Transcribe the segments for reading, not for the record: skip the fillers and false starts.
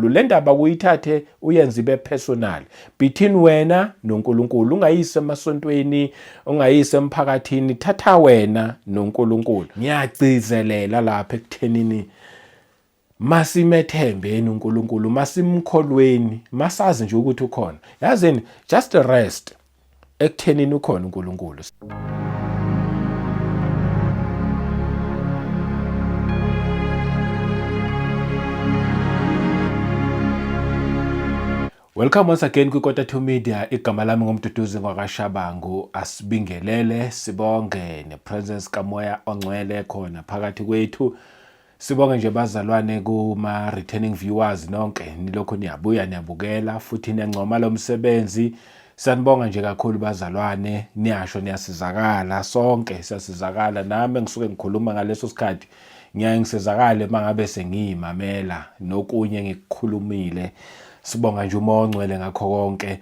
Le ndaba kuyithathe uyenze ibe personal between wena noNkulunkulu, ungayise emasontweni, ungayise emphakathini, thatha wena noNkulunkulu. Ngiyagcizelela lapha ekuthenini masimethembeni uNkulunkulu, masimkholweni, masazi nje ukuthi ukhona. Yazini, just rest ekuthenini ukhona uNkulunkulu. Welcome once again kwiKota 2 Media. Igama lami nguMduduzi ngwakaShabangu. Asibingelele, sibonge nepresence kaMoya oNgcwele khona phakathi kwethu. Sibonge nje bazalwane kuma returning viewers nonke, nilokhu niyabuya niyabukela futhi niyancoma lo msebenzi. Siyanibonga nje kakhulu bazalwane, niyasho niyasizakala, sonke siyasizakala. Nami ngisuke ngikhuluma ngaleso sikhathi ngiyaye ngisizakale uma ngabe sengiyimamela nokunye ngikukhulumile. Sibonga nje uMoya oNgcwele ngakho konke.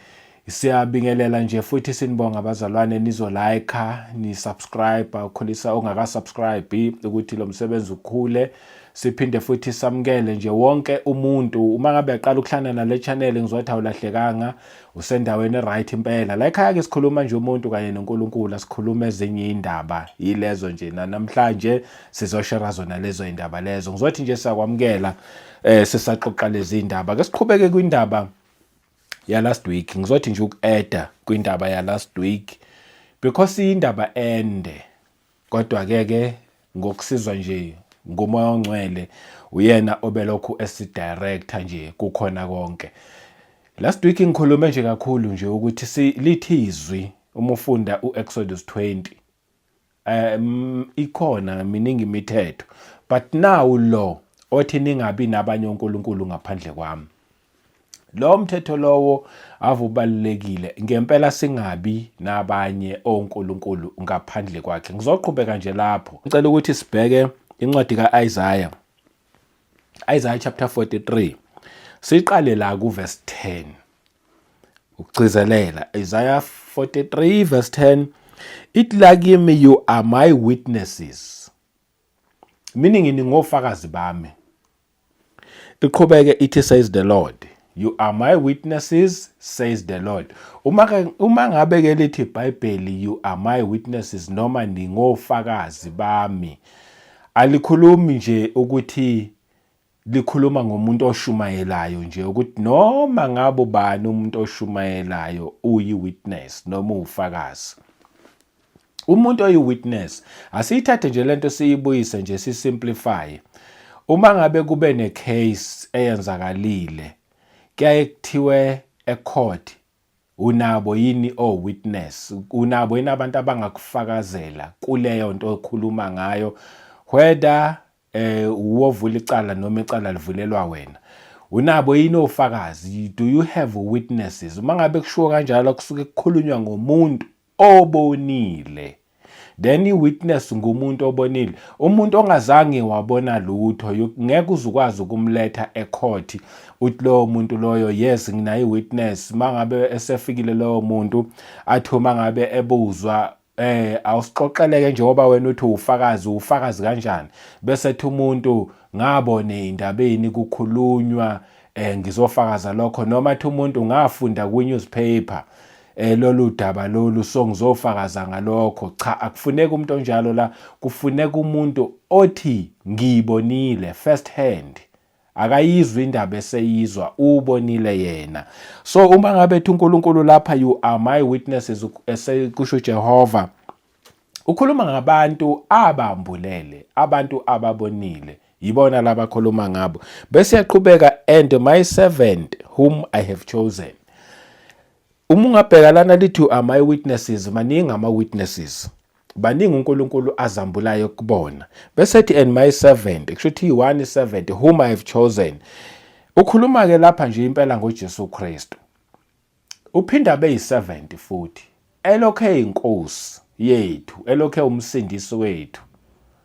Siyabingelela nje futhi sinibonga abazalwane nizo-like, ni-subscribe, ukhulisa ongaka-subscribe ukuthi lo msebenzi ukhule. Siphinde futhi samukele nje wonke umuntu uma ngabe yaqala ukuhlangana nale channel, ngizothi awulahlekanga, usendaweni right impela. La ekhaya ke sikhuluma nje umuntu kanye noNkulunkulu, asikhuluma ezinye indaba yilezo nje. Namhlanje sizoshare zona lezo indaba lezo. Ngizothi nje siyakwamukela sisaxoxa lezi indaba. Ke siqhubeke kwindaba ya last week. Ngizothi nje uku-adda kwindaba ya last week because indaba ende, kodwa ke ke ngokusizwa nje nguMoya oNgcwele, uyena obelokhu esidirector nje kukhona konke. Last week ngikhulume nje kakhulu nje ukuthi lithi izwi uma ufunda uExodus 20, ikhona miningi imithetho, but now lo othi ningabi nabanye onkulunkulu ngaphandle kwami, lo mthetho lowo avubalulekile ngempela, singabi nabanye onkulunkulu ngaphandle kwakhe. Ngizoqhubeka nje lapho, ngicela ukuthi sibheke incwadi kaIsaiah, Isaiah chapter 43, siqale la ku verse 10 ukugcizelela. Isaiah 43 verse 10 ithi la kimi, "You are my witnesses," meaning ningofakazi bami. Iqhubeke ithi, "Says the Lord, you are my witnesses, says the Lord." Uma ngabe ke lithi iBhayibheli "You are my witnesses" noma "Ningofakazi bami," alikhulumi nje ukuthi likhuluma ngomuntu oshumayelayo nje, ukuthi noma ngabe ubani umuntu oshumayelayo uyi-witness noma uwufakazi. Umuntu oyi-witness, asiyithathe nje lento siyibuyise nje sisimplify. Uma ngabe kube ne-case eyenzakalile, kuyaye kuthiwe ecourt, unabo yini o-witness, unabo yini abantu abangakufakazela kuleyo nto okhuluma ngayo, whether uwovula icala noma icala livulelwa wena, unabo yini ofakazi, do you have witnesses? Uma ngabe kushiwo kanjalo, kusuke kukhulunywa ngomuntu obonile. Then i-witness ngumuntu obonile. Umuntu ongazange wabona lutho ngeke uze ukwazi ukumletha ecourt uthi lowo muntu loyo, "Yes, nginayo i-witness." Mangabe esefikile lowo muntu, athi uma ngabe ebuzwa, "Awusixoxeleke njengoba wena uthi ufakazi, ufakazi kanjani?" Bese ethi umuntu, "Ngabone indabeni kukhulunywa, ngizofakaza lokho," noma athi umuntu, "Ngafunda kwi-newspaper lolu daba lolu, so ngizofakaza ngalokho." Cha, akufuneki umuntu onjalo la, kufuneka umuntu othi ngiyibonile first hand, akayizwa indaba eseyizwa, ubonile yena. So uma ngabe ethi uNkulunkulu lapha, "You are my witnesses," esekusho Jehova, ukhuluma ngabantu abambulele, abantu ababonile, yibona labakhuluma ngabo. Bese yaqhubeka, "And my servant whom I have chosen." Uma ungabheka lana lithi "You are my witnesses," maningi ama witnesses, baningi uNkulunkulu azambulayo kubona. Bese ethi "and my servant," kusho ukuthi one servant "whom I have chosen." Ukhuluma ke lapha nje impela ngoJesu Kristu. Uphinda abe yi-servant futhi, elokhe eyinkosi yethu, elokhe umsindisi wethu,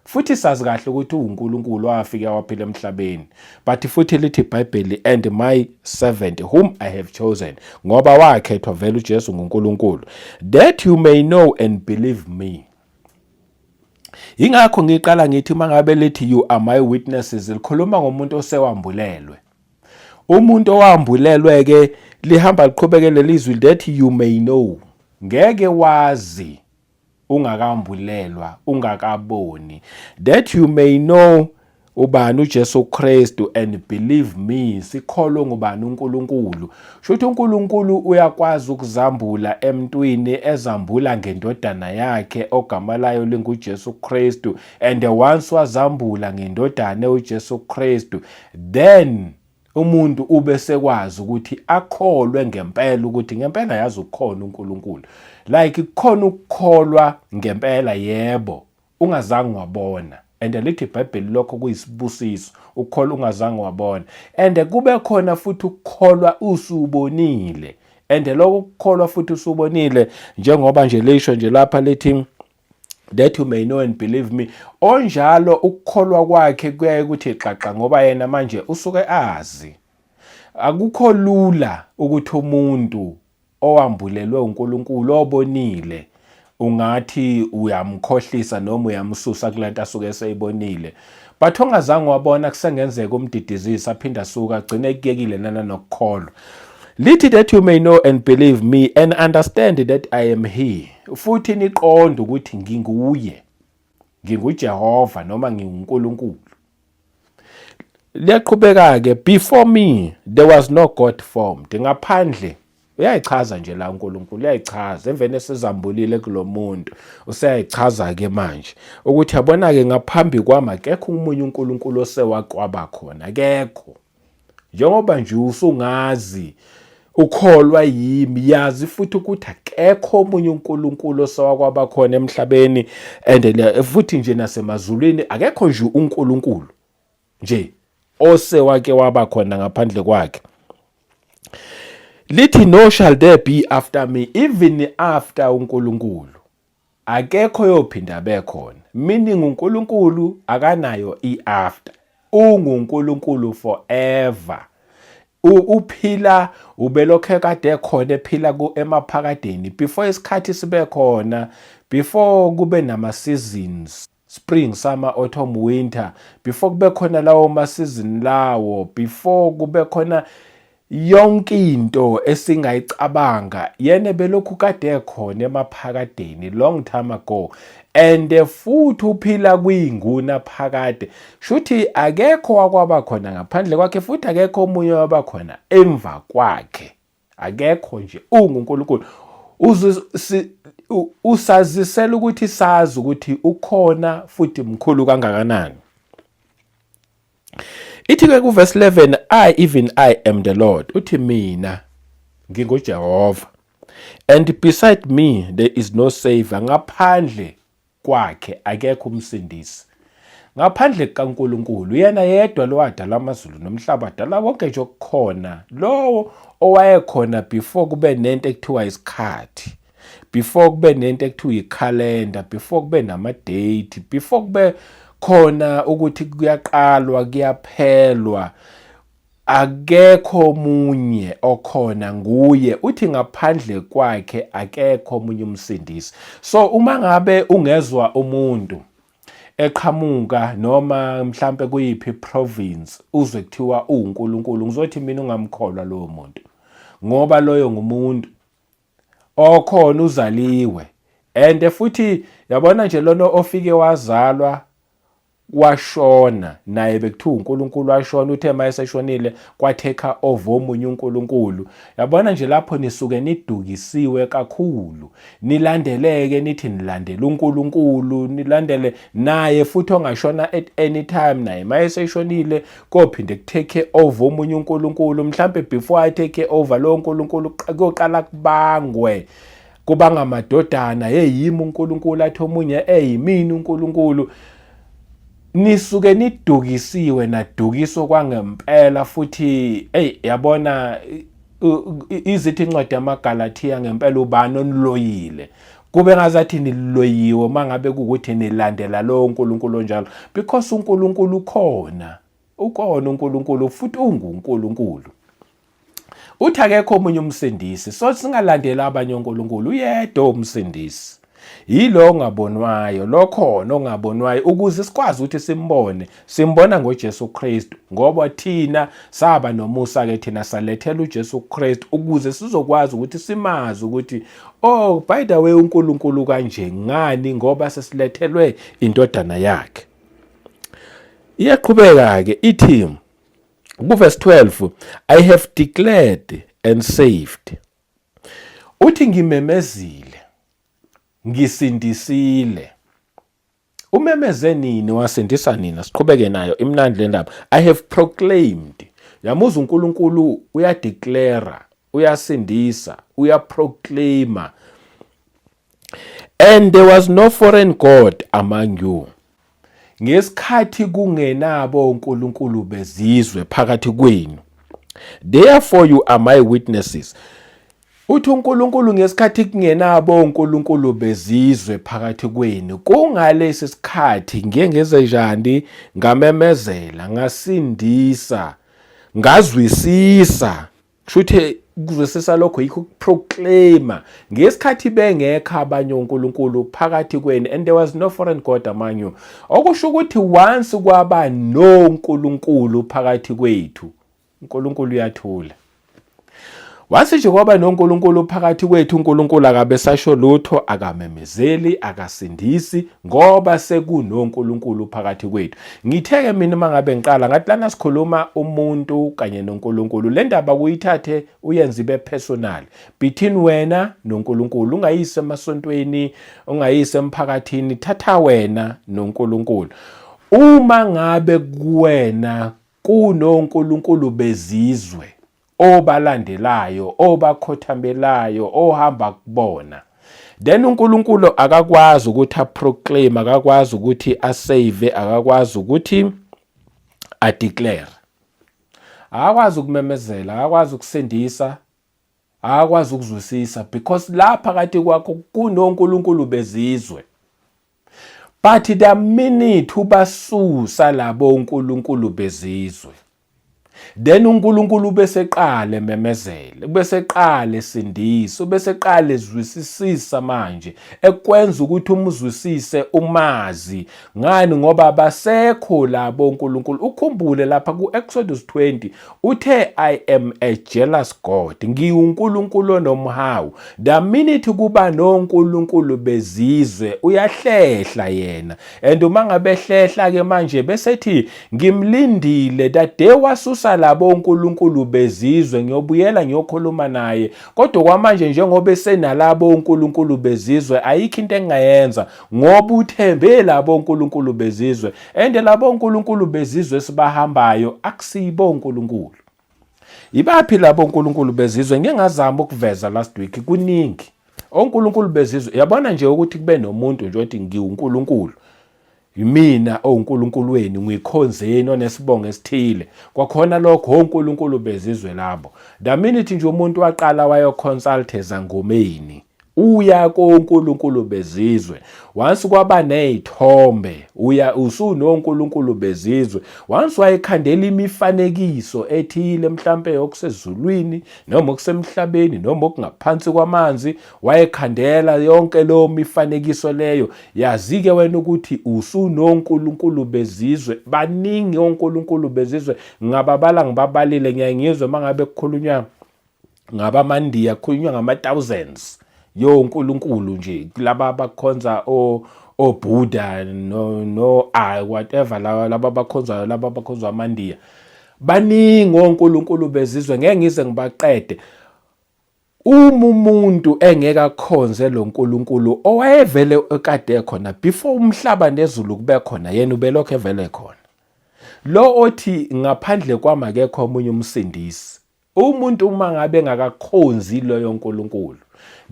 futhi sazi kahle ukuthi uNkulunkulu wafika waphila emhlabeni, but futhi lithi iBhayibheli, "And my servant whom I have chosen," ngoba wakhethwa vele uJesu nguNkulunkulu, "that you may know and believe me." Ingakho ngiqala ngithi uma ngabe lithi "You are my witnesses," likhuluma ngomuntu osewambulelwe. Umuntu owambulelwe ke lihamba liqhubeke lelizwi that you may know. Ngeke wazi ungakambulelwa, ungakaboni. That you may know ubani uJesu Kristu and believe me, sikholwe ngubani uNkulunkulu. Shuthi uNkulunkulu uyakwazi ukuzambula emntwini ezambula ngendodana yakhe ogama layo linguJesu Kristu, and once wazambula ngendodana uJesu Kristu, then umuntu ube sekwazi ukuthi akholwe ngempela ukuthi ngempela yazi ukhona uNkulunkulu. Like kukhona ukukholwa ngempela, yebo, ungazange wabona, and lithi iBhayibheli lokho kuyisibusiso, ukukholwa ungazange wabona, and kube khona futhi ukukholwa usubonile, and lokho ukukholwa futhi usubonile, njengoba nje lisho nje lapha lithi that you may know and believe me. Onjalo ukukholwa kwakhe kuyaye kuthi xaxa, ngoba yena manje usuke azi. Akukho lula ukuthi umuntu owambulelwe uNkulunkulu obonile ungathi uyamkhohlisa noma uyamsusa kulento asuke eseyibonile, but ongazange wabona kusengenzeka umdidizisa, aphinde asuka agcine ekuyekile nana nokukholwa. Lithi that you may know and believe me and understand that I am he, futhi niqonde ukuthi nginguye, nginguJehova noma nginguNkulunkulu. Liyaqhubeka-ke, before me there was no God formed. Ngaphandle uyayichaza nje la uNkulunkulu, uyayichaza emveni esezambulile kulomuntu, useyayichaza-ke manje ukuthi yabona-ke ngaphambi kwami akekho omunye uNkulunkulu osewakwaba khona, akekho. Njengoba nje usungazi ukholwa yimi, yazi futhi ukuthi akekho omunye uNkulunkulu osewakwaba khona emhlabeni, and futhi nje nasemazulwini akekho nje uNkulunkulu nje osewake waba khona ngaphandle kwakhe. Lithi no shall there be after me, even after uNkulunkulu akekho yophinda abe khona, meaning uNkulunkulu akanayo i-after, unguNkulunkulu forever. Uphila ubelokhe kade khona, ephila ku emaphakadeni before isikhathi sibe khona, before kube nama seasons, spring, summer, autumn, winter, before kube khona lawo ma season lawo, before kube khona yonke into esingayicabanga, yena belokhu kade khona emaphakadeni long time ago, and futhi uphila kuyinguna phakade. Shuthi akekho wakwaba khona ngaphandle kwakhe, futhi akekho omunye waba khona emva kwakhe, akekho nje, unguNkulunkulu. Usazisela ukuthi sazi ukuthi ukhona futhi mkhulu kangakanani. Ithi ke ku verse 11, I, even I, am the Lord, uthi mina nginguJehova, and beside me there is no savior. Ngaphandle kwakhe akekho umsindisi. Ngaphandle kukaNkulunkulu, yena yedwa lo wadala amazulu nomhlaba, adala wonke nje okukhona, lowo owayekhona before kube nento ekuthiwa isikhathi, before kube nento ekuthiwa ikhalenda, before kube nama-date, before kube khona ukuthi kuyaqalwa kuyaphelwa, akekho omunye okhona nguye. Uthi ngaphandle kwakhe akekho omunye umsindisi. So uma ngabe ungezwa umuntu eqhamuka noma mhlambe kuyiphi province, uzwe kuthiwa uwuNkulunkulu, ngizothi mina ungamkholwa lowo muntu, ngoba loyo ngumuntu okhona uzaliwe. And futhi yabona nje lona ofike wazalwa washona, naye bekuthiwa uNkulunkulu, washona, uthe mayeseshonile kwa-take over omunye uNkulunkulu. Yabona nje lapho nisuke nidukisiwe kakhulu, nilandeleke nithi nilandela uNkulunkulu, nilandele naye futhi ongashona at any time, naye mayeseshonile kophinde ku-take over omunye uNkulunkulu. Mhlambe before I take over lo uNkulunkulu kuyoqala kubangwe, kuba ngamadodana, hey, yimi uNkulunkulu, athi omunye eyimini uNkulunkulu. Nisuke nidukisiwe, nadukiswa kwangempela futhi. Hey, yabona izithi incwadi yamaGalathiya, ngempela ubani oniloyile? Kube ngazathi niloyiwe mangabe kukuthi nilandela lo uNkulunkulu onjalo, because uNkulunkulu ukhona, ukhona uNkulunkulu futhi unguNkulunkulu. Uthi akekho omunye umsindisi, so singalandeli abanye onkulunkulu, uyedwa umsindisi. Yilo ongabonwayo, lokhona ongabonwayo ukuze sikwazi ukuthi simbone, simbona ngoJesu Kristu ngoba thina saba nomusa ke thina salethela uJesu Kristu ukuze sizokwazi ukuthi simazi ukuthi oh by the way uNkulunkulu kanje ngani ngoba sesilethelwe indodana yakhe. Iyaqhubeka ke ithi kuverse 12 I have declared and saved. Uthi ngimemezile ngisindisile. Umemeze nini wasindisa nina? Siqhubeke nayo imnandi le ndaba. I have proclaimed. Yamuzwa uNkulunkulu uyadeclare, uyasindisa, uyaproclaima. And there was no foreign god among you. Ngesikhathi kungenabo onkulunkulu bezizwe phakathi kwenu. Therefore you are my witnesses. Uthi uNkulunkulu ngesikhathi kungenabo onkulunkulu bezizwe phakathi kwenu, kungalesi sikhathi ngiye ngeze njani ngamemezela, ngasindisa, ngazwisisa. Kusho ukuthi ukuzwisisa lokho yikho ukuproclaima ngesikhathi bengekho abanye onkulunkulu phakathi kwenu and there was no foreign god among you. Okusho ukuthi once kwaba nonkulunkulu phakathi kwethu, uNkulunkulu uyathula. Wathi nje kwaba noNkulunkulu phakathi kwethu, uNkulunkulu akabe sasho lutho, akamemezeli, akasindisi ngoba sekunoNkulunkulu phakathi kwethu. Ngithe-ke mina uma ngabe ngiqala ngathi lana sikhuluma umuntu kanye noNkulunkulu. Le ndaba kuyithathe uyenze ibe personal between wena noNkulunkulu, ungayisi emasontweni, ungayisi emphakathini, thatha wena noNkulunkulu. Uma ngabe kuwena kunonkulunkulu bezizwe obalandelayo obakhothamelayo ohamba kubona then uNkulunkulu akakwazi ukuthi aproclaim, akakwazi ukuthi asave, akakwazi ukuthi adeclare, akakwazi ukumemezela, akakwazi ukusindisa, akakwazi ukuzwisisa because la phakathi kwakho kunonkulunkulu bezizwe. But the minute ubasusa labo onkulunkulu bezizwe, then uNkulunkulu ubeseqale ememezele, ubeseqale esindisa, ubeseqale ezwisisisa manje, ekwenza ukuthi umzwisise umazi. Ngani? Ngoba abasekho labo onkulunkulu. Ukhumbule lapha ku-Exodus 20 uthe I am a jealous God, ngiwuNkulunkulu onomhawu. The minute kuba nonkulunkulu bezizwe uyahlehla yena, and uma ngabe ehlehla ke manje besethi ngimlindile that day wasusa labo onkulunkulu bezizwe, ngiyobuyela ngiyokhuluma naye. Kodwa kwamanje njengoba esenalabo onkulunkulu bezizwe ayikho into engingayenza ngoba uthembe labo onkulunkulu bezizwe, and labo onkulunkulu bezizwe esibahambayo akusibo onkulunkulu. Ibaphi labo onkulunkulu bezizwe? Ngike ngazama ukuveza last week, kuningi onkulunkulu bezizwe. Yabona nje ukuthi kube nomuntu nje othi ngiwuNkulunkulu, yimina owuNkulunkulu wenu, ngikhonzeni onesibongo esithile, kwakhona lokho onkulunkulu bezizwe labo. The minute nje umuntu waqala wayoconsult ezangomeni, uya konkulunkulu bezizwe. Once kwaba nezithombe, uya usunonkulunkulu bezizwe. Once wayekhandela imifanekiso ethile, mhlampe yokusezulwini noma okusemhlabeni noma okungaphansi kwamanzi, wayekhandela yonke leyo mifanekiso leyo, yazi-ke wena ukuthi usunonkulunkulu bezizwe. Baningi onkulunkulu bezizwe, ngingababala ngibabalile. Ngiyaye ngizwe uma ngabe kukhulunywa ngabamandiya, kukhulunywa ngama-thousands yonkulunkulu nje, laba abakhonza oBuddha no no ah whatever, laba abakhonzayo, laba abakhonza amandiya, baningi onkulunkulu bezizwe, ngeke ngize ngibaqede. Uma umuntu engeke akhonze lo nkulunkulu owayevele ekade khona before umhlaba nezulu kube khona, yena ubelokhu evele khona, lo othi ngaphandle kwami akekho omunye umsindisi. Umuntu uma ngabe engakakhonzi loyo nkulunkulu,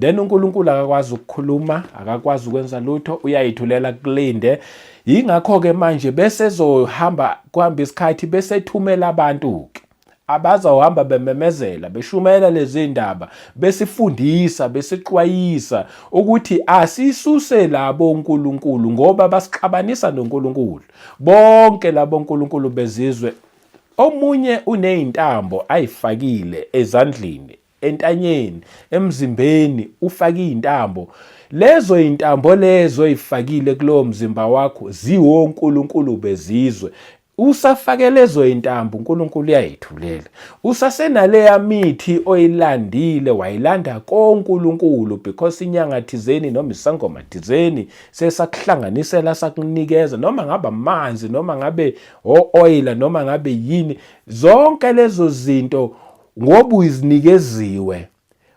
then uNkulunkulu akakwazi ukukhuluma, akakwazi ukwenza lutho, uyayithulela kulinde. Yingakho-ke manje bese ezohamba, kuhamba isikhathi bese ethumela abantu-ke abazohamba bememezela, beshumayela lezi ndaba, besifundisa, besixwayisa ukuthi asisuse labo onkulunkulu ngoba basixabanisa noNkulunkulu. Bonke labo onkulunkulu bezizwe, omunye unezintambo ayifakile ezandleni, entanyeni, emzimbeni, ufake izintambo. Lezo intambo lezo oyifakile kulowo mzimba wakho ziwonkulunkulu bezizwe. Usafake lezo intambo uNkulunkulu uyayithulela. Usasenaleya mithi oyilandile wayilanda koNkulunkulu because inyanga thizeni noma isangoma thizeni sesakuhlanganisela sakunikeza noma ngabe amanzi noma ngabe o-oyila noma ngabe yini zonke lezo zinto ngoba uzinikeziwe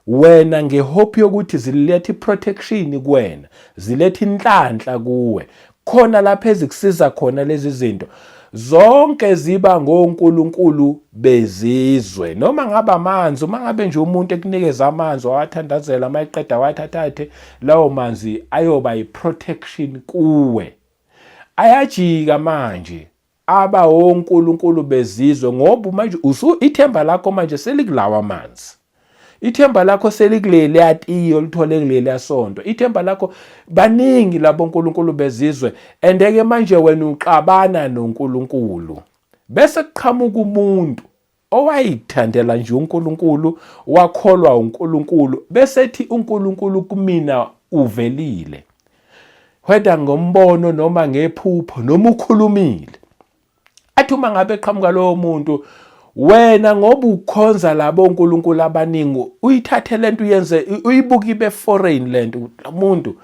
wena ngehope yokuthi ziletha iprotection kuwena, ziletha inhlanhla kuwe, khona lapho ezikusiza khona lezi zinto zonke ziba ngonkulunkulu bezizwe. Noma ngabe amanzi, uma ngabe nje umuntu ekunikeza amanzi wawathandazela, uma eqeda wathathathe lawo manzi ayoba yi-protection kuwe. Ayajika manje aba onkulunkulu bezizwe, ngoba manje usu ithemba lakho manje selikulawa amanzi, ithemba lakho selikuleliya tiyo olithole kuleliya sonto, ithemba lakho baningi labo nkulunkulu bezizwe. Andeke manje wena uxabana noNkulunkulu, bese kuqhamuka umuntu owayithandela nje uNkulunkulu, wakholwa uNkulunkulu, bese ethi uNkulunkulu kumina uvelile, whether ngombono noma ngephupho noma ukhulumile. Athi uma ngabe eqhamuka lowo muntu, wena ngoba ukhonza labo onkulunkulu abaningi, uyithathe lento uyenze uyibuke ibe foreign lento. Lo muntu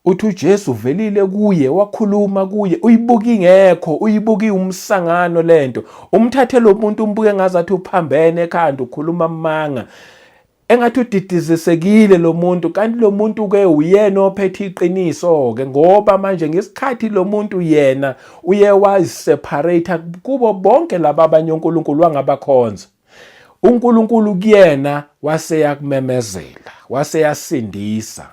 uthi uJesu uvelile kuye, wakhuluma kuye, uyibuka ingekho, uyibuka umsangano lento. Umthathe lo muntu umbuke ngazathi uphambene ekhanda, ukhuluma amanga, engathi udidizisekile lo muntu, kanti lo muntu ke uyena ophethe iqiniso ke, ngoba manje ngesikhathi lo muntu yena uye waziseparate kubo bonke laba abanye onkulunkulu wangabakhonza, uNkulunkulu kuyena waseyakumemezela, waseyasindisa,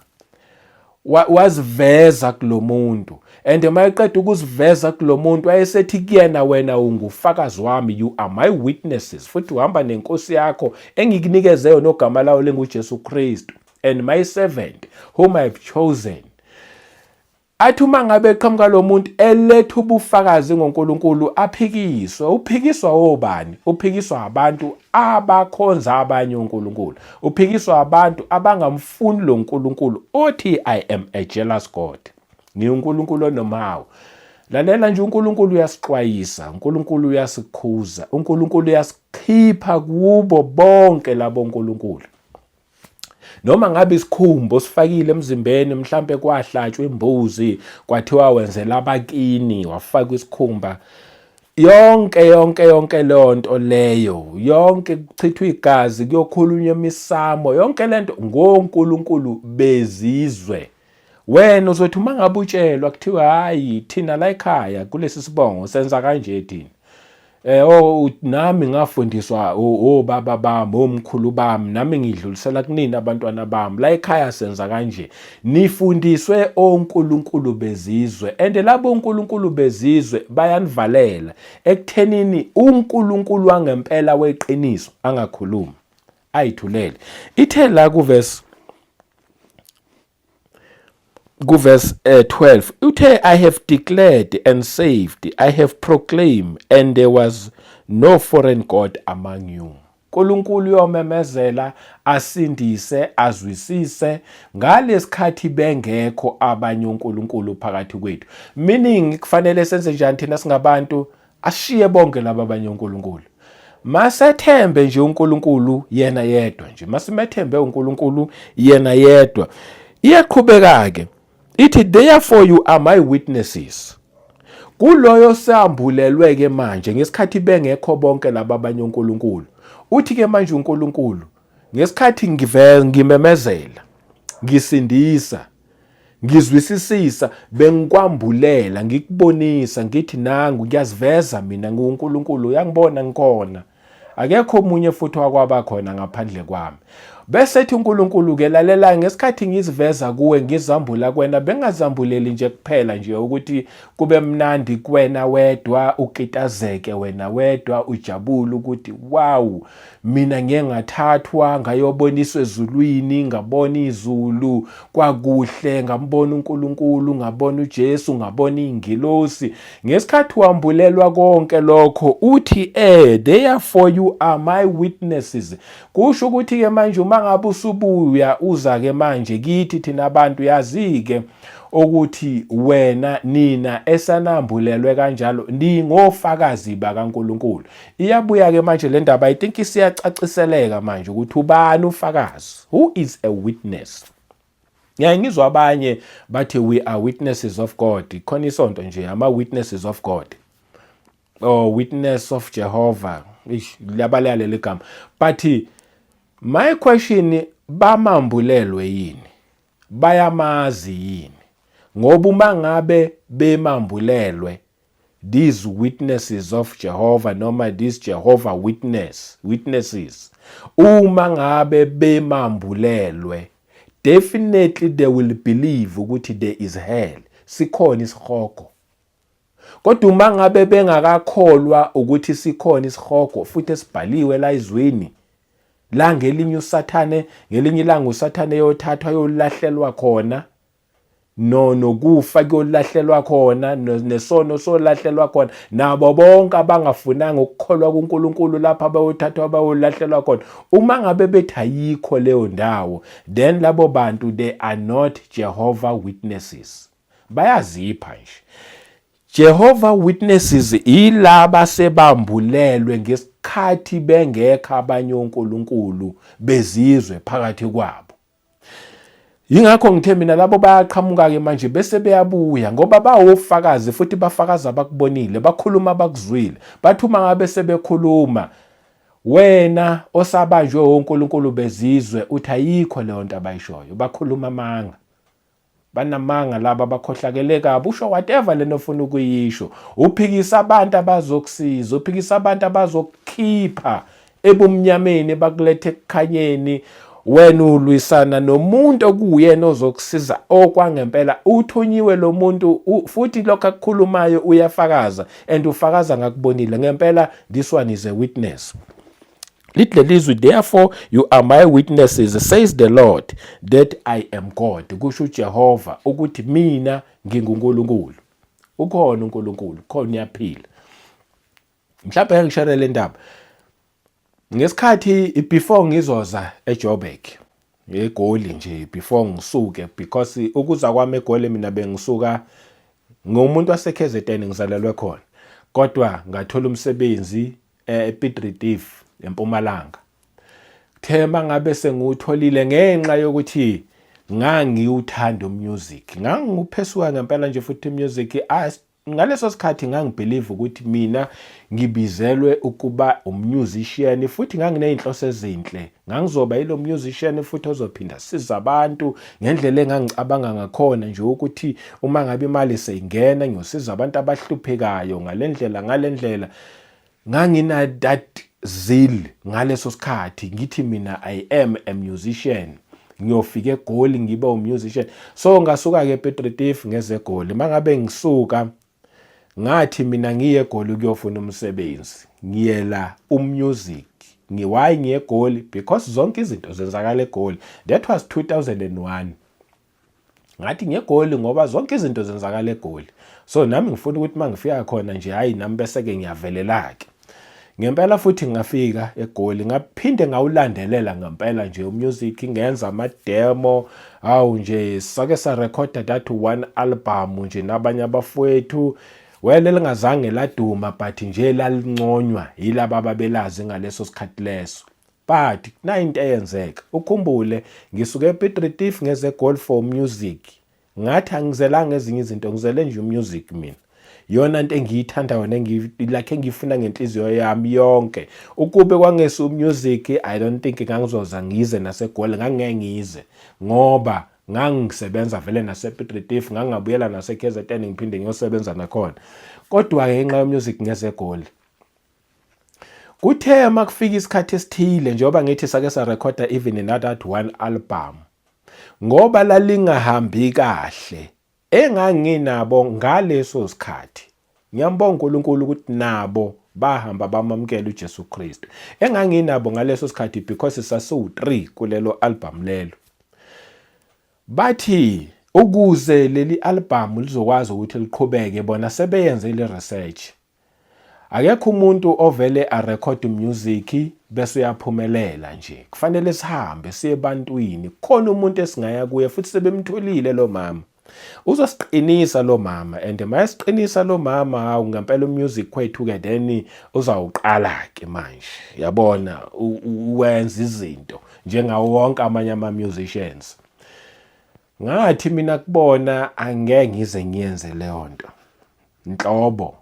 waziveza kulomuntu. And mayeqeda ukuziveza kulomuntu, wayesethi kuyena, wena ungufakazi wami, you are my witnesses, futhi uhamba nenkosi yakho engikunikeze yona ogama layo linguJesu Kristu, and my servant whom I have chosen. Athi uma ngabe eqhamuka lo muntu eletha ubufakazi ngoNkulunkulu, aphikiswe. Uphikiswa obani? Uphikiswa abantu abakhonza abanye onkulunkulu, uphikiswa abantu abangamfuni lo nkulunkulu othi I am a jealous God, ngiwuNkulunkulu onomhawu. Lalela nje, uNkulunkulu uyasixwayisa, uNkulunkulu uyasikhuza, uNkulunkulu uyasikhipha kubo bonke labo nkulunkulu. Noma ngabe isikhumba osifakile emzimbeni, mhlampe kwahlatshwa imbuzi kwathiwa wenzela abakini, wafakwa isikhumba, yonke yonke yonke leyo nto leyo yonke, kuchithwa igazi, kuyokhulunywa emisamo, yonke lento ngonkulunkulu bezizwe. Wena uzothi uma ngabe utshelwa kuthiwa hayi, thina la ekhaya kulesi sibongo senza kanje thina, oh, nami ngafundiswa obaba bami, omkhulu bami, nami ngidlulisela kunini abantwana bami, la ekhaya senza kanje. Nifundiswe onkulunkulu bezizwe, and labo onkulunkulu bezizwe bayanivalela ekuthenini uNkulunkulu wangempela weqiniso angakhulumi, ayithulele. Ithe la kuverse 12 uthe, I have declared and saved, I have proclaimed, and there was no foreign god among you. uNkulunkulu uyomemezela, asindise, azwisise ngalesikhathi bengekho abanye onkulunkulu phakathi kwethu. Meaning kufanele senze njani thina singabantu? Ashiye bonke laba abanye onkulunkulu, masethembe nje uNkulunkulu yena yedwa nje, masimethembe uNkulunkulu yena yedwa. Iyaqhubeka ke ithi, therefore you are my witnesses. Kuloyo sambulelwe ke manje ngesikhathi bengekho bonke laba abanye onkulunkulu, uthi ke manje uNkulunkulu, ngesikhathi ngiveza, ngimemezela, ngisindisa, ngizwisisisa, bengikwambulela, ngikubonisa, ngithi nangu ngiyaziveza mina ngiwuNkulunkulu, uyangibona ngikhona, akekho omunye futhi wakwaba khona ngaphandle kwami. Bese ethi uNkulunkulu ke, lalela, ngesikhathi ngiziveza kuwe, ngizambula kuwena, bengazambuleli nje kuphela nje ukuthi kube mnandi kuwena wedwa, ukitazeke wena wedwa, ujabule ukuthi wow, mina ngiye ngathathwa ngayoboniswa ezulwini, ngabona izulu kwakuhle, ngambona uNkulunkulu, ngabona uJesu, ngabona iy'ngilosi. Ngesikhathi wambulelwa konke lokho, uthi therefore you You are my witnesses. Kusho ukuthi ke manje uma ngabe usubuya uza ke manje kithi thina abantu yazi ke ukuthi wena nina esanambulelwe kanjalo ningofakazi bakaNkuluNkulu. Iyabuya ke manje le ndaba, I think isiyacaciseleka manje ukuthi ubani ufakazi, who is a witness. Ngiyaye ngizwa abanye bathi we are witnesses of God. Khona isonto nje ama witnesses of God or witness of Jehovah. Ish, liyabaleka leli gama. But my question, bamambulelwe yini? Bayamazi yini? Ngoba uma ngabe bemambulelwe these witnesses of Jehovah noma these Jehovah witnesses, uma ngabe bemambulelwe, definitely they will believe ukuthi there is hell, sikhona isihogo. Kodwa uma ngabe bengakakholwa ukuthi sikhona isihogo futhi esibhaliwe la ezweni la, ngelinye usathane, ngelinye ilanga usathane yothathwa yolahlelwa khona, no nokufa kuyolahlelwa khona, nesono solahlelwa khona, nabo bonke abangafunanga ukukholwa kuNkulunkulu lapha bayothathwa bayolahlelwa khona. Uma ngabe bethi ayikho leyo ndawo, then labo bantu, they are not Jehovah Witnesses, bayazipha nje. Jehovah Witnesses ilaba sebambulelwe ngesikhathi bengekho abanye onkulunkulu bezizwe phakathi kwabo. Yingakho ngithe mina labo bayaqhamuka-ke manje bese beyabuya ngoba bawofakazi futhi bafakaza abakubonile, bakhuluma abakuzwile. Bathi uma ngabe sebekhuluma, wena osabanjwe onkulunkulu bezizwe uthi ayikho leyo nto abayishoyo, bakhuluma amanga. Banamanga laba, bakhohlakele kabi, usho whatever lento ofuna ukuyisho. Uphikisa abantu abazokusiza, uphikisa abantu abazokukhipha ebumnyameni bakulethe ekukhanyeni. Wena ulwisana nomuntu okuwuyena ozokusiza okwangempela. Uthunyiwe lo muntu futhi lokho akukhulumayo uyafakaza and ufakaza ngakubonile. Ngempela this one is a witness. Lithi lelizwi, therefore you are my witnesses, says the Lord, that I am God. Kusho uJehova ukuthi mina nginguNkulunkulu. Ukhona uNkulunkulu, khona uyaphila. Mhlawumbe ngeke ngishare le ndaba. Ngesikhathi before ngizoza eJoburg, eGoli nje, before ngisuke, because ukuza kwami eGoli mina bengisuka ngumuntu wase-KZN, ngizalelwe khona. Kodwa ngathola umsebenzi ePiet Retief eMpumalanga. Kuthe mangabe sengiwutholile, ngenxa yokuthi ngangiwuthanda umusic, nganguphesuka ngempela nje futhi music. Ngaleso sikhathi ngangibelieve ukuthi mina ngibizelwe ukuba umusician futhi nganginey'nhloso ezinhle, ngangizoba yilo musician futhi ozophinda siza abantu ngendlela engangicabanga ngakhona nje ukuthi uma ngabe imali seyingena ngiyosiza abantu abahluphekayo ngale ndlela, ngale ndlela. Ngangina that zeal ngaleso sikhathi, ngithi mina I am a musician, ngiyofika eGoli ngibe umusician. So ngasuka ke ePiet Retief ngeze eGoli. Mangabe ngisuka ngathi mina ngiye eGoli ukuyofuna umsebenzi, ngiyela umusic. Ngiwhy ngiye eGoli? Because zonke izinto zenzakala eGoli. That was 2001. Ngathi ngegoli ngoba zonke izinto zenzakala eGoli, so nami ngifuna ukuthi uma ngifika khona nje, hayi nami bese-ke ngiyavelela-ke ngempela. Futhi ngafika eGoli, ngaphinde ngawulandelela ngempela nje umusic, ngenza ama-demo. Hawu nje, sake sarekhoda that one album nje nabanye abafowethu, well, elingazange laduma, but nje lalinconywa yilaba ababelazi ngaleso sikhathi leso. But nayi into eyenzeka, ukhumbule ngisuke ePiet Retief ngeze eGoli for music. Ngathi angizelanga ezinye izinto, ngizele nje umusic mina, yona into engiyithanda yona, like engiyifuna ngenhliziyo yami yonke. Ukube kwangesi umusic, I don't think ngangizoza ngize naseGoli, ngangeke ngize ngoba ngangisebenza vele nasePiet Retief, ngangabuyela nase-KZN ngiphinde ngiyosebenza nakhona. Kodwa ngenxa yomusic ngeze eGoli. Kuthe uma kufika isikhathi esithile, njengoba ngithi sake sarekhoda even another one album, ngoba lalingahambi kahle, enganginabo ngaleso sikhathi, ngiyambonga uNkulunkulu ukuthi nabo bahamba bamamukela uJesu Kristu, enganginabo ngaleso sikhathi, because sasiwu-3 kulelo album lelo, bathi ukuze leli album lizokwazi ukuthi liqhubeke, bona sebeyenze le research. Akekho umuntu ovele arekhode music bese uyaphumelela nje. Kufanele sihambe siye ebantwini. Kukhona umuntu esingaya kuye futhi sebemtholile lo mama. Uzosiqinisa lo mama and mayesiqinisa lo mama, hawu, ngempela umusic kwethu ke then uzawuqala ke manje. Yabona, uwenza izinto njengawo wonke amanye ama musicians. Ngathi mina kubona, angeke ngize ngiyenze leyo nto nhlobo.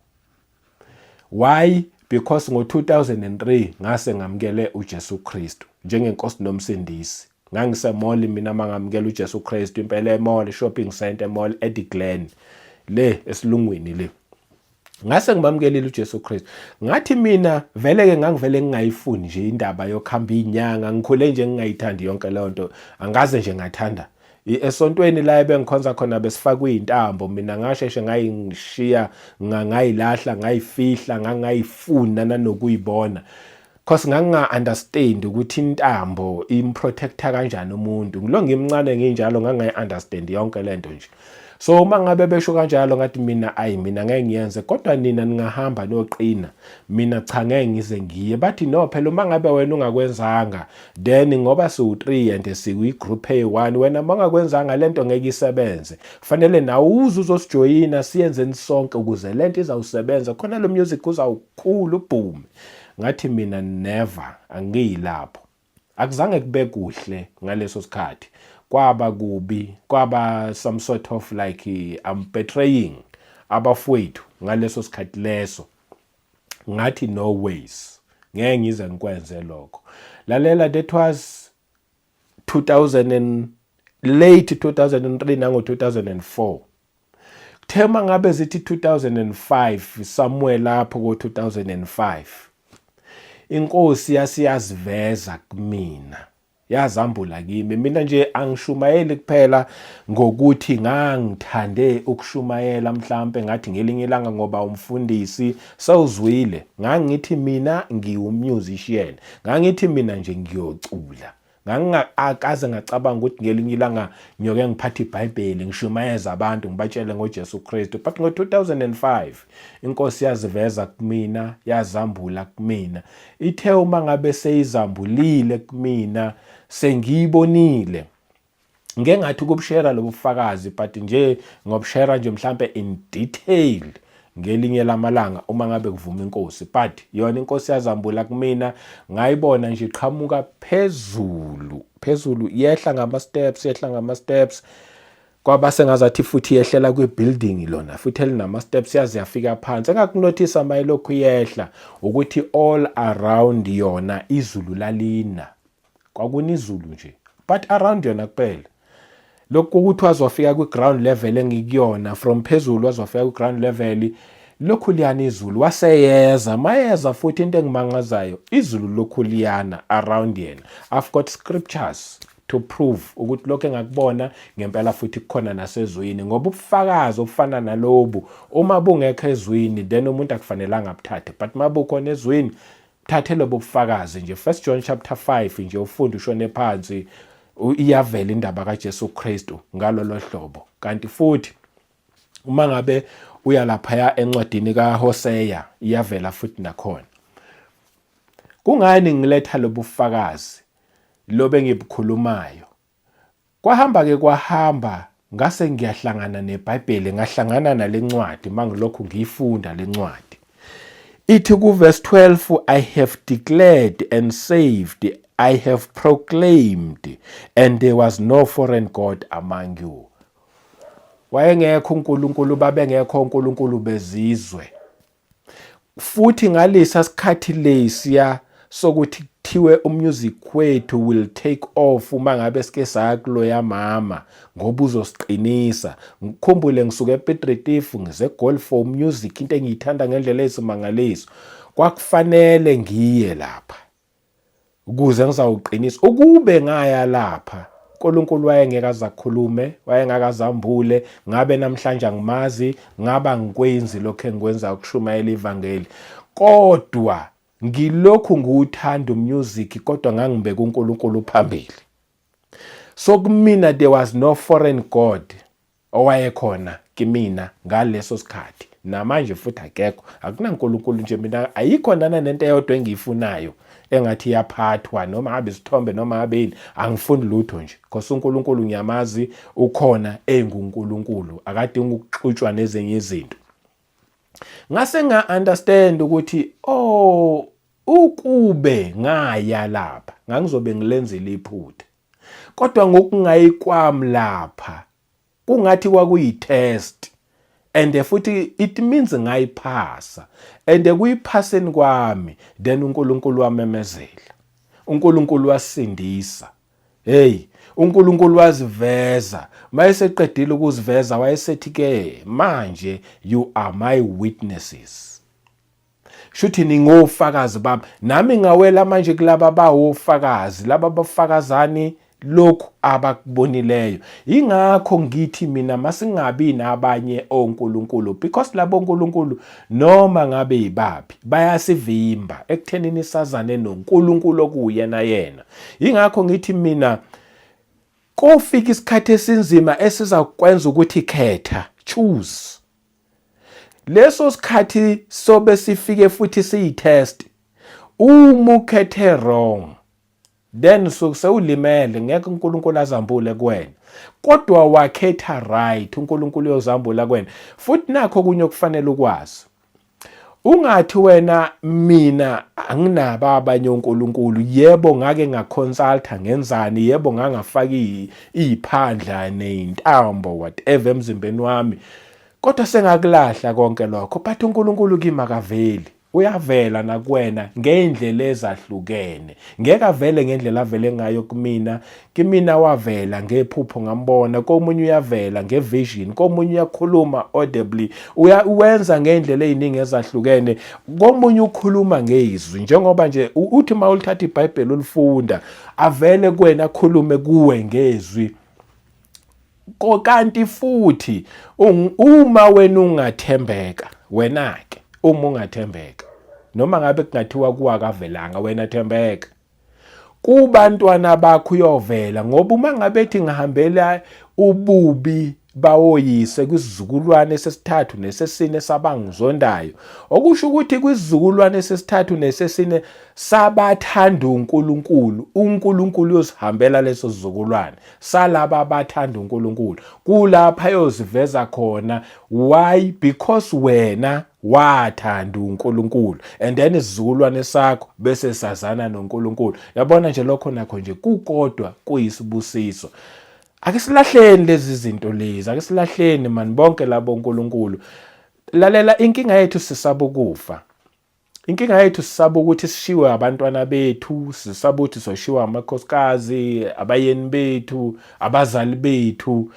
Why? Because ngo-2003 ngase ngamukele uJesu Kristu njengenkosi nomsindisi. Ngangise-mall mina mangamukela uJesu Kristu impela, e-mall, shopping center, e-mall Eddie Glen le esilungwini le. Ngase ngimamukelile uJesu Kristu. Ngathi mina vele ke ngangivele ngingayifuni nje indaba yokuhamba inyanga, ngikhule nje ngingayithandi yonke leyo nto. Angaze nje ngathanda. Esontweni la ebengikhonza khona besifakwe izintambo, mina ngasheshe ngayishiya, ngayilahla, ngayifihla, ngangayifuna nanokuyibona. Cause nganginga-understand ukuthi intambo improtecta kanjani umuntu. Ngilo ngimncane nginjalo, ngangayi-understand yonke lento nje. So uma ngabe besho kanjalo, ngathi mina, ayi, mina ngeke ngiyenze, kodwa nina ningahamba noqina. Mina cha, ngeke ngize ngiye. Bathi, no phela, uma ngabe wena ungakwenzanga, then ngoba siwu-3 and sikwi-group eyi-1, wena uma ungakwenzanga lento ngeke isebenze. Kufanele nawe uze uzosijoyina, siyenzeni sonke ukuze lento izawusebenza. Khona lo music uzawukhula ubhume. Ngathi mina, never, angiyilapho. Akuzange kube kuhle ngaleso sikhathi. Kwaba kubi, kwaba some sort of like I'm betraying abafowethu ngaleso sikhathi leso. Ngathi, no ways, ngeke ngize ngikwenze lokho. Lalela, that was 2000 and late 2003 nango 2004. Kuthe mangabe zithi 2005, somewhere lapho ko 2005, inkosi yasiyaziveza kumina, yazambula kimi. Mina nje angishumayeli kuphela ngokuthi ngangithande ukushumayela, mhlambe ngathi ngelinye ilanga ngoba umfundisi sewuzwile. Ngangithi mina ngiwu-musician, ngangithi mina nje ngiyocula. Ngangingakaze ngacabanga ukuthi ngelinye ilanga ngiyoke ngiphathe iBhayibheli, ngishumayeze abantu, ngibatshele ngoJesu Kristu. But ngo-2005 inkosi yaziveza kumina, yazambula kumina. Ithe uma ngabe seyizambulile kumina, sengiyibonile, ngeke ngathi ukubushera lobu bufakazi, but nje ngobushera nje mhlambe in detail ngelinye lamalanga uma ngabe kuvuma inkosi. But yona inkosi yazambula kumina, ngayibona nje iqhamuka phezulu phezulu, yehla ngama steps, yehla ngama steps, kwaba sengazathi futhi yehlela kwi-building lona futhi elinama steps, yaze yafika phansi. Engakunothisa mayilokhu yehla ukuthi all around yona izulu lalina, kwakuna izulu nje, but around yona kuphela. Lokhu ukuthi wazofika kwi-ground level engikuyona, from phezulu wazofika kwi-ground level, lokhu liyana izulu, waseyeza mayeza futhi. Into engimangazayo, izulu lokhu liyana around yena. I've got scriptures to prove ukuthi lokho engakubona ngempela futhi kukhona nasezwini, ngoba ubufakazi obufana nalobu uma bungekho ezwini, then umuntu akufanelanga abuthathe, but mabukhona ezwini, thathe lobo bufakazi nje. First John chapter 5 nje, ufunde ushone phansi, iyavela indaba kaJesu Kristu ngalolo hlobo. Kanti futhi uma ngabe uya laphaya encwadini kaHosea, iyavela futhi nakhona. Kungani ngiletha lobufakazi lobe ngibukhulumayo? Kwahamba ke kwahamba, ngase ngiyahlangana neBhayibheli, ngahlangana nalencwadi. Mangilokhu ngiyifunda lencwadi, ithi ku verse 12, "I have declared and saved, I have proclaimed, and there was no foreign god among you." Wayengekho uNkulunkulu, babengekho uNkulunkulu bezizwe. Futhi ngalesa sikhathi lesiya sokuthi kuthiwe umusic wethu will take off uma ngabe sike saya kuloya mama ngoba uzosiqinisa, ngikhumbule ngisuke ePiet Retief ngize eGoli for music, into engiyithanda ngendlela eyisimangaliso. Kwakufanele ngiye lapha ukuze ngizawuqinisa. Ukube ngaya lapha, uNkulunkulu wayengeke azakhulume, wayengakazambule, ngabe namhlanje angimazi, ngaba ngikwenzi lokho engikwenza, ukushumayela ivangeli. Kodwa ngilokhu ngiwuthanda umusic, kodwa ngangibeka uNkulunkulu phambili. So kumina there was no foreign god owayekhona kimina ngaleso sikhathi. Namanje futhi akekho, akunaNkulunkulu nje. Mina ayikho nana nento eyodwa engiyifunayo engathi iyaphathwa, noma ngabe isithombe noma ngabe yini, angifuni lutho nje, because uNkulunkulu ngiyamazi ukhona enguNkulunkulu, akadingi ukuxutshwa nezinye izinto. Ngase nga-understand ukuthi, oh, ukube ngaya lapha ngangizobe ngilenzile iphutha, kodwa ngokungayi kwami lapha kungathi kwakuyi-test, and futhi it means ngayiphasa, and kuyiphaseni kwami then uNkulunkulu wamemezela, uNkulunkulu wasindisa. Hey, uNkulunkulu waziveza. Mayeseqedile ukuziveza, wayesethi ke manje, "You are my witnesses." Shuthi ningofakazi bami. Nami ngawela manje kulaba bawofakazi, laba bafakazani lokhu abakubonileyo. Ingakho ngithi mina masingabi nabanye onkulunkulu, because labo onkulunkulu, noma ngabe yibaphi, bayasivimba ekuthenini sazane noNkulunkulu okuyena yena. Ingakho ngithi mina kofika isikhathi esinzima esiza kwenza ukuthi khetha, choose. Leso sikhathi sobe sifike futhi siyitest. Uma ukhethe wrong, then sewulimele, ngeke uNkulunkulu azambule kuwena. Kodwa wakhetha right, uNkulunkulu uyozambula kuwena. Futhi nakho kunye okufanele ukwazi, ungathi wena, "Mina anginabo abanye onkulunkulu. Yebo, ngake ngaconsulta, ngenzani, yebo, ngangafaka iy'phandla ney'ntambo, whatever, emzimbeni wami, kodwa sengakulahla konke lokho, but uNkulunkulu kimi akaveli." Uyavela nakuwena ngey'ndlela ezahlukene. Ngeke avele ngendlela avele ngayo kumina. Kimina wavela ngephupho, ngambona. Komunye uyavela ngevision, komunye uyakhuluma audibly, uwenza ngey'ndlela ey'ningi ezahlukene. Komunye ukhuluma ngezwi, njengoba nje uthi uma ulithatha iBhayibheli ulifunda, avele kuwena, akhulume kuwe ngezwi. Kanti futhi uma wena ungathembeka, wena ke uma ungathembeka, noma ngabe kungathiwa kuwakavelanga, wena thembeka kubantwana bakho, uyovela. Ngoba uma ngabe ethi ngihambela ububi bawoyise kwisizukulwane sesithathu nesesine sabangizondayo, okusho ukuthi kwisizukulwane sesithathu nesesine sabathanda uNkulunkulu, uNkulunkulu uyosihambela leso sizukulwane salaba abathanda uNkulunkulu, kulapha ayoziveza khona. Why? Because wena wathanda uNkulunkulu, and then isizukulwane sakho bese sazana noNkulunkulu. Yabona nje, lokho nakho nje kukodwa kuyisibusiso. Ake silahleni lezi zinto lezi, ake silahleni man bonke labo onkulunkulu. Lalela, inkinga yethu sisaba ukufa. Inkinga yethu sisaba ukuthi sishiwe abantwana bethu, sisaba ukuthi soshiwa amakhosikazi, abayeni bethu, abazali bethu.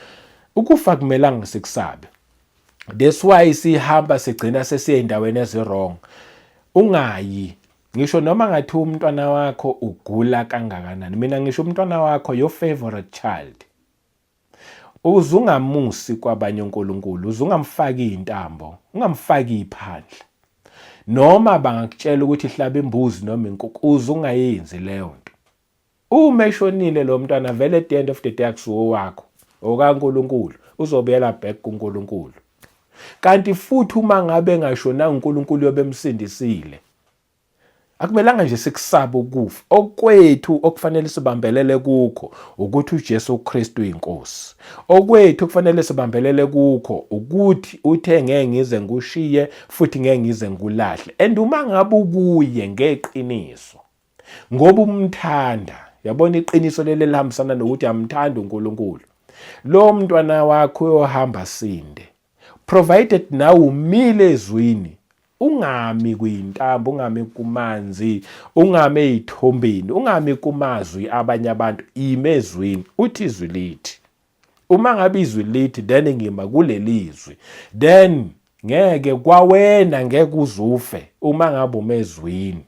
Ukufa kumelanga sikusabe. That's why sihamba sigcina sesiye endaweni ezi-wrong. Ungayi ngisho noma ngathi umntwana wakho ugula kangakanani. Mina ngisho umntwana wakho, your favorite child, uzungamusi kwabanye onkulunkulu, uzungamfaki intambo, ungamfaki iphandla. Noma bangakutshela ukuthi hlaba imbuzi noma inkukhu, uzungayenzi leyo nto. Uma eshonile lo mntwana, vele at the end of the day akusuwo wakho, okaNkulunkulu, uzobuyela back kuNkulunkulu. Kanti futhi uma ngabe engashonanga, uNkulunkulu yobe emsindisile. Akumelanga nje sikusabe ukufa. Okwethu okufanele sibambelele kukho ukuthi uJesu Kristu inkosi. Okwethu okufanele sibambelele kukho ukuthi uthe, "Ngeke ngize ngikushiye futhi ngeke ngize ngikulahle." And uma ngabe ukuye ngeqiniso, ngoba umthanda, yabona, iqiniso leli elihambisana nokuthi amthanda uNkulunkulu, lo mntwana wakho uyohamba sinde, provided nawe umile ezwini, ungami kwintambo, ungami kumanzi, ungami ey'thombeni, ungami kumazwi abanye abantu. Ime ezwini. Uthi izwi lithi, uma ngabe izwi lithi, then ngima kuleli zwi, then ngeke kwawena, ngeke uzufe uma ngabe ume ezwini.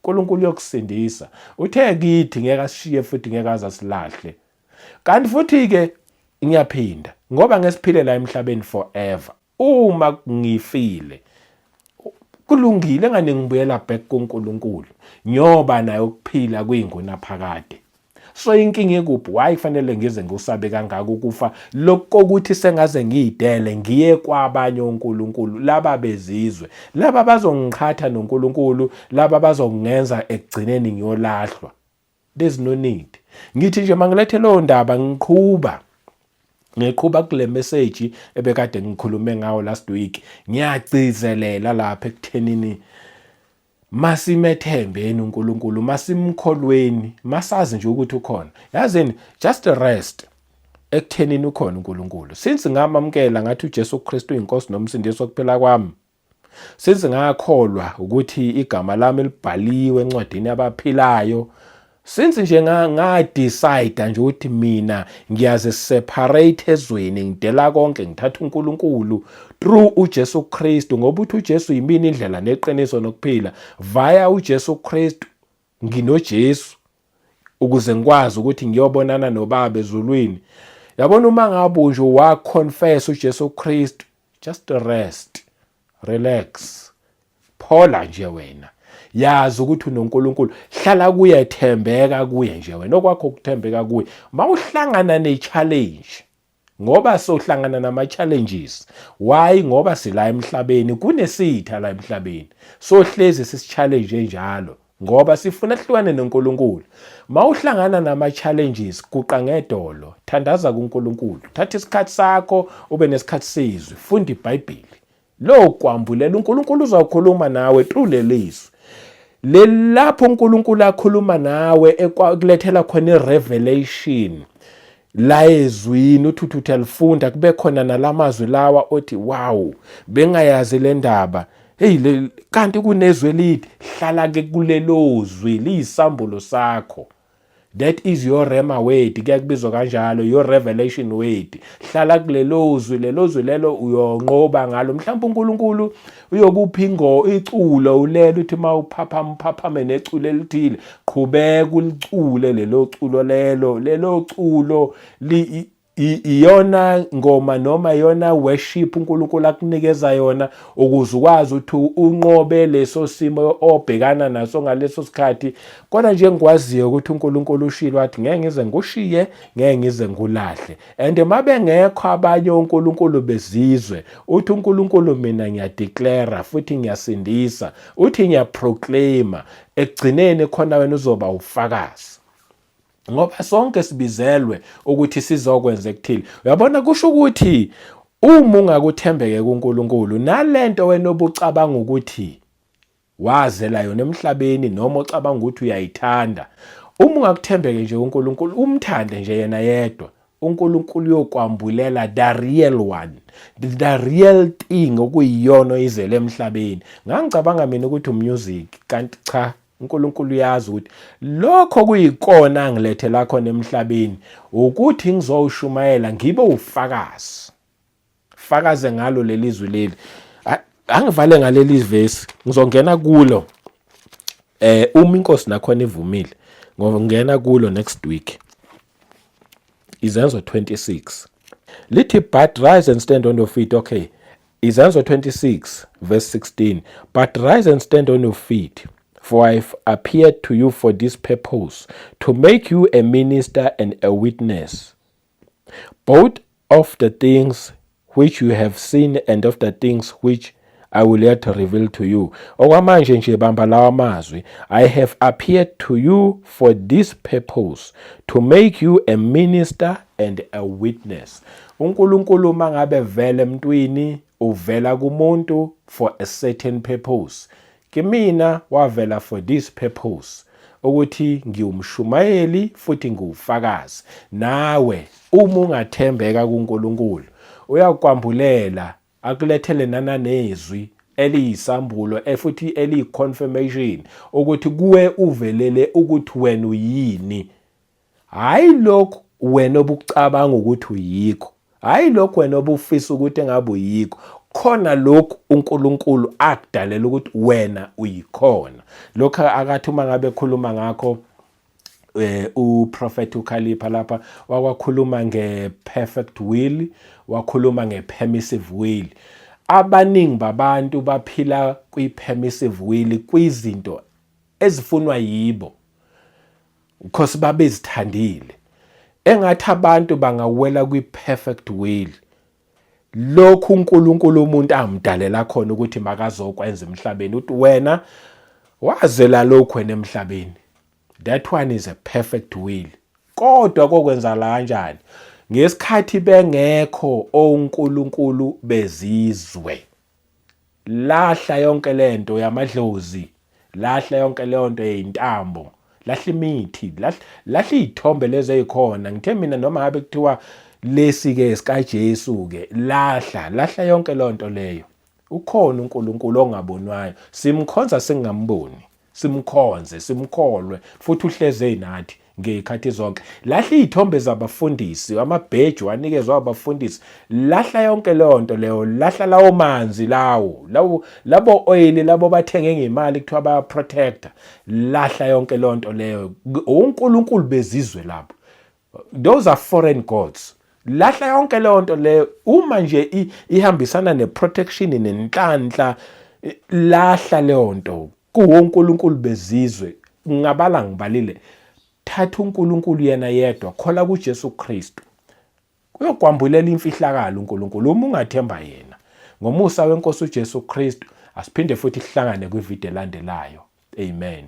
uNkulunkulu uyokusindisa. Uthe kithi ngeke asishiye futhi ngeke aze asilahle. Kanti futhi ke ngiyaphinda, ngoba ngesiphile la emhlabeni forever, uma ngifile kulungile, engane ngibuyela back kuNkulunkulu, nyoba naye ukuphila kuyingunaphakade. So inkinga ikuphi? Why kufanele ngize ngiwusabe kangaka ukufa lokuthi sengaze ngiyidele ngiye kwabanye onkulunkulu laba bezizwe, laba bazongiqhatha noNkulunkulu, laba bazongenza ekugcineni ngiyolahlwa? There's no need. Ngithi nje mangilethe leyo ndaba, ngiqhuba ngiqhuba kule message ebekade ngikhulume ngawo last week. Ngiyagcizelela lapha ekuthenini masimethembeni uNkulunkulu, masimkholweni, masazi nje ukuthi ukhona. Yazini, just rest ekuthenini ukhona uNkulunkulu. Since ngamamkela ngathi uJesu Kristu uyinkosi nomsindisi wokuphila kwami, since ngakholwa ukuthi igama lami libhaliwe encwadini yabaphilayo, since nje nga-decide nje ukuthi mina ngiyaze separate ezweni, ngidela konke, ngithatha uNkulunkulu through uJesu Kristu, ngoba uthi uJesu yimini indlela neqiniso nokuphila. Via uJesu Kristu nginoJesu ukuze ngikwazi ukuthi ngiyobonana noBaba ezulwini. Yabona, uma ngabe nje wa-confess uJesu Kristu, just rest, relax, phola nje wena, yazi ukuthi unoNkulunkulu, hlala kuye, thembeka kuye nje wena, okwakho ukuthembeka kuye. Mawuhlangana ne-challenge, ngoba sohlangana nama-challenges. Why? Ngoba sila emhlabeni, kunesitha la emhlabeni, sohlezi sisi-challenge enjalo ngoba sifuna sihlukane noNkulunkulu. Mawuhlangana nama-challenges, guqa ngedolo, thandaza kuNkulunkulu, thatha isikhathi sakho, ube nesikhathi sezwi, funda iBhayibheli lo kwambulela. uNkulunkulu uzawukhuluma nawe through lelizwi lelapho uNkulunkulu akhuluma nawe, ekulethela khona i-revelation la ezwini, uthi uthi uyalifunda, kube khona nalamazwi lawa othi, "Wow, bengayazi le ndaba. Hey, le kanti kunezwe elide." Hlala ke kulelo zwi, liyisambulo sakho. That is your rhema word, kuyakubizwa kanjalo, your revelation word. Hlala kulelo zwi, lelo zwi lelo uyonqoba ngalo. Mhlawumbe uNkulunkulu uyokupha ingo iculo ulelo, uthi mawuphaphama uphaphame neculo elithile, qhubeka ulicule lelo culo lelo. Lelo culo iyona ngoma noma iyona worship uNkulunkulu akunikeza yona ukuze ukwazi ukuthi unqobe leso simo obhekana naso ngaleso sikhathi. Kodwa nje ngikwaziyo ukuthi uNkulunkulu ushilo wathi, "Ngeke ngize ngushiye, ngeke ngize ngulahle." And mabengekho abanye onkulunkulu bezizwe, uthi uNkulunkulu, "Mina ngiya-declare futhi ngiyasindisa," uthi, "Ngiya-proclaima." Ekugcineni khona wena uzoba ufakazi, ngoba sonke sibizelwe ukuthi sizokwenza ekuthile. Uyabona, kusho ukuthi uma ungakuthembeke kuNkulunkulu, nalento wena obucabanga ukuthi wazela yona emhlabeni noma ocabanga ukuthi uyayithanda, uma ungakuthembeke nje uNkulunkulu, umthande nje yena yedwa, uNkulunkulu uyokwambulela the real one, the real thing okuyiyona oyizele emhlabeni. Ngangicabanga mina ukuthi u-music, kanti cha, uNkulunkulu uyazi ukuthi lokho kuyikona angilethela khona emhlabeni ukuthi ngizowushumayela, ngibe ufakazi, fakaze ngalo leli zwi leli. Angivale ngaleli vesi, ngizongena kulo uma inkosi nakhona ivumile, ngongena kulo next week. Izenzo 26 lithi, "But rise and stand on your feet." Okay, Izenzo 26 verse 16, "But rise and stand on your feet, for I have appeared to you for this purpose, to make you a minister and a witness both of the things which you have seen and of the things which I will yet reveal to you." Okwamanje nje bamba lawa mazwi, "I have appeared to you for this purpose, to make you a minister and a witness." UNkulunkulu mangabe vele emntwini, uvela kumuntu for a certain purpose. Kimina wavela for this purpose, ukuthi ngiwumshumayeli futhi ngiwufakazi. Nawe uma ungathembeka kuNkulunkulu, uyakwambulela, akulethele nananezwi eliyisambulo futhi eliyi-confirmation ukuthi kuwe uvelele ukuthi wena uyini, hayi lokhu wena obukucabanga ukuthi uyikho, hayi lokhu wena obufisa ukuthi engabe uyikho. Khona lokhu uNkulunkulu akudalela ukuthi wena uyikhona. Lokhu akathi uma ngabe ekhuluma ngakho uProphet uKhalipha lapha, wakwakhuluma nge-perfect will, wakhuluma nge-permissive will. Abaningi babantu baphila kwi-permissive will, kwizinto ezifunwa yibo. Because babezithandile. Engathi abantu bangawela kwi-perfect will. Lokhu uNkulunkulu umuntu amdalela khona ukuthi makazokwenza emhlabeni uthi wena wazela lokhu wena emhlabeni. That one is a perfect will. Kodwa kokwenzakala kanjani? Ngesikhathi bengekho onkulunkulu bezizwe. Lahla yonke lento yamadlozi, lahla yonke leyo nto yeyintambo, lahla imithi, lahla iy'thombe lezi ey'khona. Ngithe mina noma ngabe kuthiwa lesi-ke sikaJesu-ke, lahla, lahla yonke leyo nto leyo. Ukhona uNkulunkulu ongabonwayo, simkhonza singamboni. Simkhonze, simkholwe futhi uhleze nathi ngey'khathi zonke. Lahla iy'thombe zabafundisi, amabheji wanikezwa abafundisi. Lahla yonke leyo nto leyo, lahla lawo manzi lawo, lawo labo oil labo bathenge ngemali kuthiwa baya protector. Lahla yonke leyo nto leyo. ONkulunkulu bezizwe labo. Those are foreign gods. Lahla yonke leyo nto leyo uma nje ihambisana ne-protection nenhlanhla, lahla leyo nto. Kuwonkulunkulu bezizwe ngabala ngibalile. Thatha uNkulunkulu yena yedwa, khola kuJesu Kristu. Uyokwambulela imfihlakalo uNkulunkulu uma ungathemba yena. Ngomusa wenkosi uJesu Kristu, asiphinde futhi sihlangane kwividiyo elandelayo. Amen.